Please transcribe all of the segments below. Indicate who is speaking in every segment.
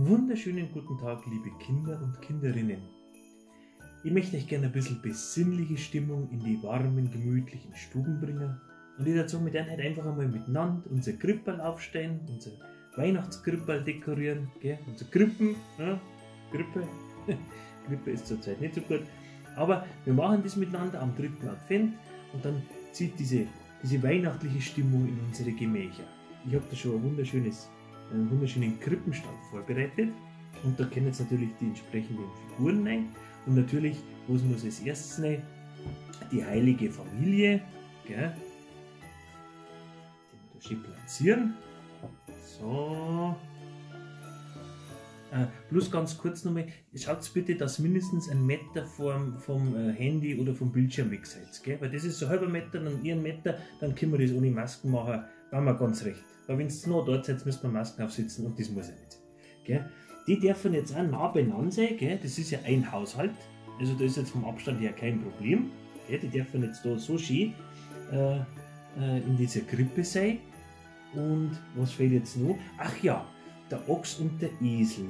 Speaker 1: Wunderschönen guten Tag, liebe Kinder und Kinderinnen. Ich möchte euch gerne ein bisschen besinnliche Stimmung in die warmen, gemütlichen Stuben bringen. Und ich dazu mit denen halt einfach einmal miteinander unser Kripperl aufstellen, unser Weihnachtskrippel dekorieren, gell? Unser Krippen, ne? Krippe. Grippe ist zurzeit nicht so gut. Aber wir machen das miteinander am dritten Advent und dann zieht diese weihnachtliche Stimmung in unsere Gemächer. Ich hab da schon einen wunderschönen Krippenstand vorbereitet und da können jetzt natürlich die entsprechenden Figuren rein und natürlich, was muss als erstes rein? Die heilige Familie, gell? Die wir da schön platzieren. So. Bloß ganz kurz nochmal, schaut bitte, dass mindestens ein Meter vom Handy oder vom Bildschirm weg seid, gell? Weil das ist so ein halber Meter, dann ein Meter, dann können wir das ohne Masken machen, war mir ganz recht. Weil wenn's noch dort seid, müsst ihr Masken aufsetzen und das muss ja nicht sein, gell? Die dürfen jetzt auch nah beieinander sein, gell? Das ist ja ein Haushalt, also da ist jetzt vom Abstand her kein Problem, gell? Die dürfen jetzt da so schön in dieser Krippe sein. Und was fehlt jetzt noch? Ach ja, der Ochs und der Esel.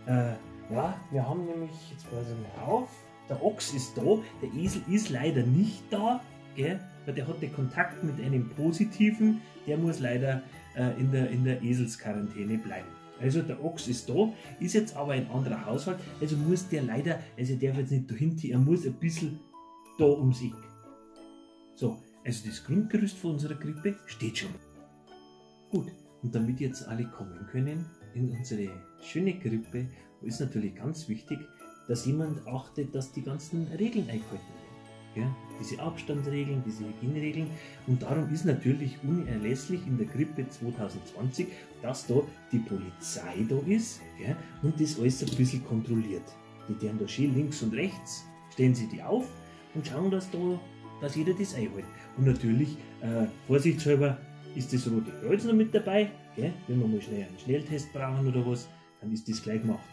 Speaker 1: Ja, wir haben nämlich, jetzt passen wir auf, der Ochs ist da, der Esel ist leider nicht da, gell? Weil der hatte Kontakt mit einem Positiven, der muss leider in der Eselsquarantäne bleiben. Also der Ochs ist da, ist jetzt aber ein anderer Haushalt, also muss der leider, also der darf jetzt nicht dahinter, er muss ein bisschen da ums Eck. So, also das Grundgerüst von unserer Krippe steht schon. Gut, und damit jetzt alle kommen können in unsere schöne Krippe, ist natürlich ganz wichtig, dass jemand achtet, dass die ganzen Regeln eingehalten werden. Gell? Diese Abstandsregeln, diese Hygieneregeln. Und darum ist natürlich unerlässlich in der Krippe 2020, dass da die Polizei da ist, gell? Und das alles ein bisschen kontrolliert. Die werden da schön links und rechts, stellen sie die auf und schauen, dass jeder das einhält. Und natürlich, vorsichtshalber, ist das Rote Kreuz noch mit dabei, gell? Wenn wir mal schnell einen Schnelltest brauchen oder was, dann ist das gleich gemacht.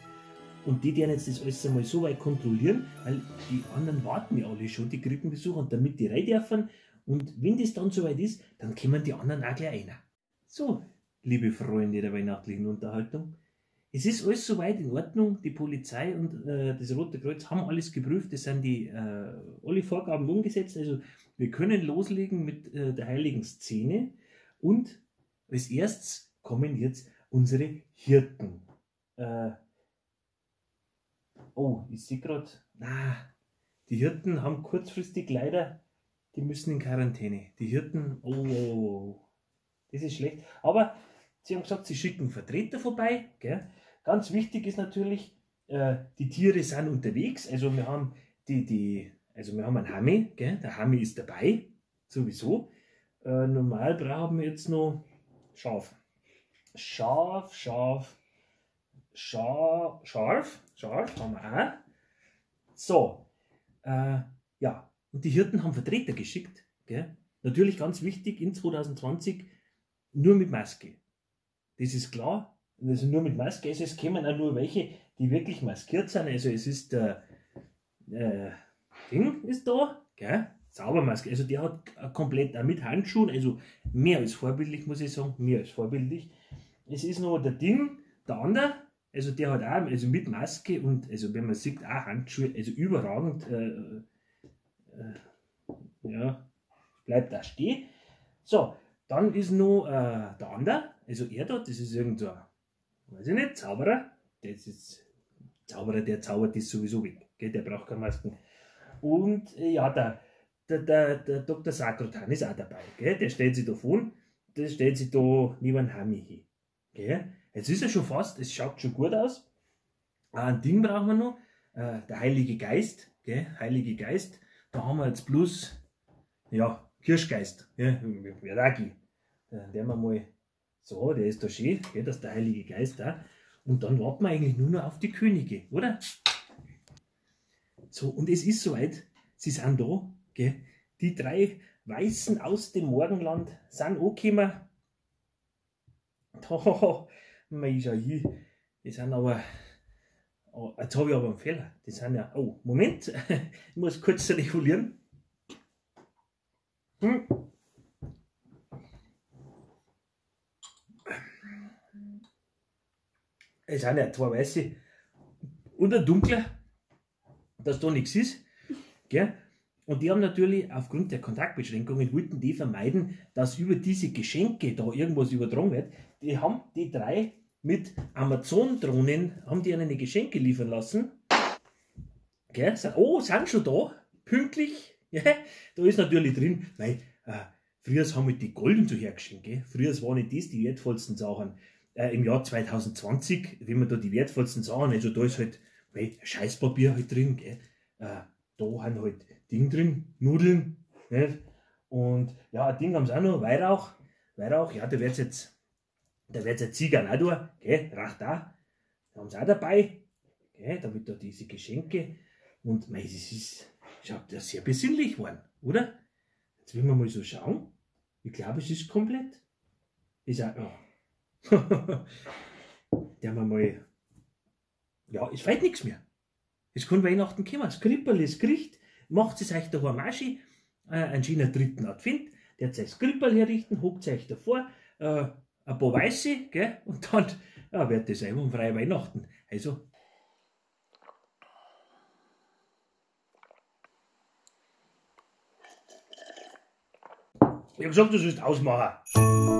Speaker 1: Und die werden jetzt das alles einmal so weit kontrollieren, weil die anderen warten ja alle schon, die Krippenbesucher, und damit die rein dürfen. Und wenn das dann soweit ist, dann kommen die anderen auch gleich rein. So, liebe Freunde der weihnachtlichen Unterhaltung, es ist alles soweit in Ordnung. Die Polizei und das Rote Kreuz haben alles geprüft, es sind alle Vorgaben umgesetzt. Also wir können loslegen mit der heiligen Szene. Und als erstes kommen jetzt unsere Hirten. Oh, ich seh grad, na, die Hirten haben kurzfristig leider, die müssen in Quarantäne. Die Hirten, oh, oh, oh, oh, das ist schlecht. Aber sie haben gesagt, sie schicken Vertreter vorbei. Gell? Ganz wichtig ist natürlich, die Tiere sind unterwegs. Also wir haben die, die, also wir haben einen Hami, gell? Der Hami ist dabei, sowieso. Normal brauchen wir jetzt noch Schaf. Schaf, Schaf, Scharf, Scharf haben wir auch. So, ja, und die Hirten haben Vertreter geschickt. Gell? Natürlich ganz wichtig, in 2020 nur mit Maske. Das ist klar, also nur mit Maske. Also es kämen auch nur welche, die wirklich maskiert sind. Also es ist der Ding ist da, gell? Zaubermaske, also der hat komplett auch mit Handschuhen, also mehr als vorbildlich, muss ich sagen, mehr als vorbildlich. Es ist noch der Ding, der andere, also der hat auch, also mit Maske und, also wenn man sieht, auch Handschuhe, also überragend, ja, bleibt da stehen. So, dann ist noch der andere, also er da, das ist irgend so ein, weiß ich nicht, Zauberer, das ist Zauberer, der zaubert das sowieso weg, gell, der braucht keine Masken. Und ja, der Doktor Sakrotan ist auch dabei, gell? Der stellt sich da vor, der stellt sich da neben Hami hin. Gell? Jetzt ist er schon fast, es schaut schon gut aus. Ein Ding brauchen wir noch, der Heilige Geist, gell? Heilige Geist, da haben wir jetzt bloß, ja, Kirschgeist, gell? Wird auch gehen. Dann werden wir mal, so, der ist da schön, gell? Das ist der Heilige Geist da. Und dann warten wir eigentlich nur noch auf die Könige, oder? So, und es ist soweit, sie sind da, gell? Die drei Weißen aus dem Morgenland sind angekommen. Da, mei, schau hier, die sind aber, oh, jetzt hab ich aber einen Fehler. Die sind ja, oh, Moment, ich muss kurz regulieren. Es sind ja zwei weiße und ein dunkler, dass da nichts ist. Gell? Und die haben natürlich aufgrund der Kontaktbeschränkungen, wollten die vermeiden, dass über diese Geschenke da irgendwas übertragen wird. Die haben die drei mit Amazon-Drohnen, haben die ihnen die Geschenke liefern lassen. Gell? Oh, sind schon da, pünktlich. Ja, da ist natürlich drin, weil früher haben wir die Gold und so hergeschenkt. Gell? Früher waren nicht das die wertvollsten Sachen. Im Jahr 2020, wenn man da die wertvollsten Sachen, also da ist halt mei, Scheißpapier halt drin, gell? Da haben halt Ding drin, Nudeln, nicht? Und ja, ein Ding haben sie auch noch, Weihrauch, Weihrauch, ja, da wird's jetzt, da wird's jetzt Zigarren auch da, gell, raucht auch, da haben sie auch dabei, gell, damit da diese Geschenke und mei, das ist, schaut ja sehr besinnlich geworden, oder? Jetzt will wir mal so schauen, ich glaube, es ist komplett, ist auch, ja. Der haben wir mal, ja, es fehlt nichts mehr. Es kann Weihnachten kommen, das Kripperl ist gericht, macht es euch daheim auch schön, einen schönen dritten Advent, der hat sich das Kripperl herrichten, hockt euch davor, ein paar Weiße, gell, und dann, ja, wird das einwandfrei Weihnachten. Also, ich hab gesagt, du sollst ausmachen.